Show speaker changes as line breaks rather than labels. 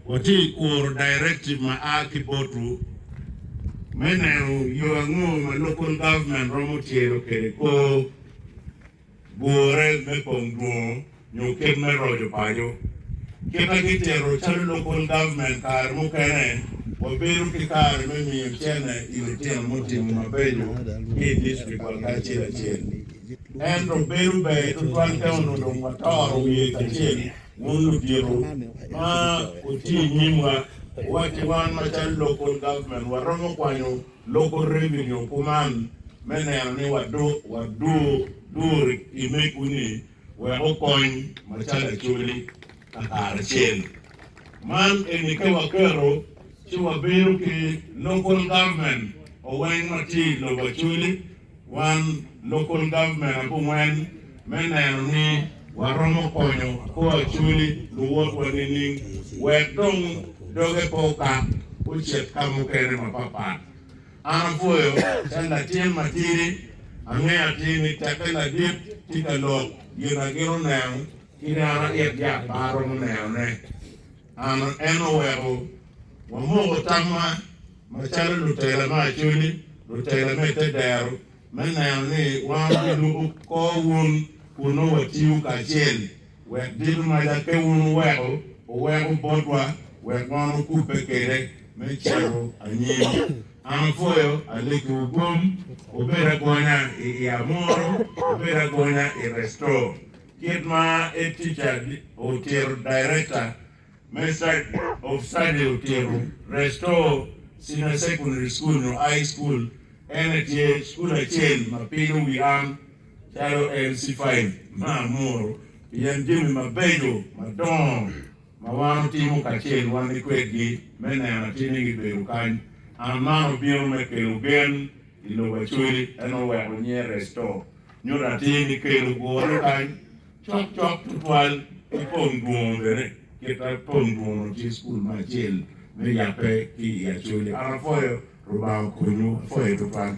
Watye i kuro directive ma a ki botwu me neno yo ango ma local government romo tyelo kwede kor gure me pong dwongo nyo kit me roco paco. Kit ma gitito calo local government kare mukene wabedo ki kare me miyo cene i lutino mutimo mabeco ki i district wa kacel acel. Ento bedo ber tutwal ka onongo dong watoro wiye kacel wun ludito ma wutye i nyimwa wuwacci wan macalo local government waromo kwanyo local revenue kuman me neno ni waduro i megwu-ni wek okony macalo Acholi kakare acel. Man eni ka waketo ci wabedo ki local government oweng ma tye i lobo Acholi, wan local government abongwen me neno ni waromo konyo kor Acholi luwotwa nining wek dong doge pe okak ocit ka mukene mapapat. An apwoyo calo latin matidi, angeyo atir ni tekke ladit tye ka lok gin a gin oneno ki dano it yat pe aromo nenone. An en oweko wamoko tamwa macalo lutela me Acholi, lutela me te dero me neno ni wan wabilubo kor wun kun nongo watiyo kacel wek dito maca pe wun wuweko oweko botwa wek wan wukubbe kwede me cito anyim. An apwoyo alekiwu gum, wubed agonya i i Amuru, wubed agonya i Restore. Kit ma head teacher otito director me of study otito Restore Senior Secondary School nyo High School en aye tye cukul acel ma pilo wi an calo LC5 me Amuru pien jami mabeco madongo ma wan otimo kacel wan ki kwedgi me neno atir ni gibedo kany. An man obino me kelo gen i lobo Acholi en oweko nyinge Restore nyuto atir ni kelo gure kany cok cok tutwal ki pong dwongo bene kit ma pong dwongo tye cukul me acel me yabbe ki i Acholi. An apwoyo Rubanga okonyu apwoyo tutwal.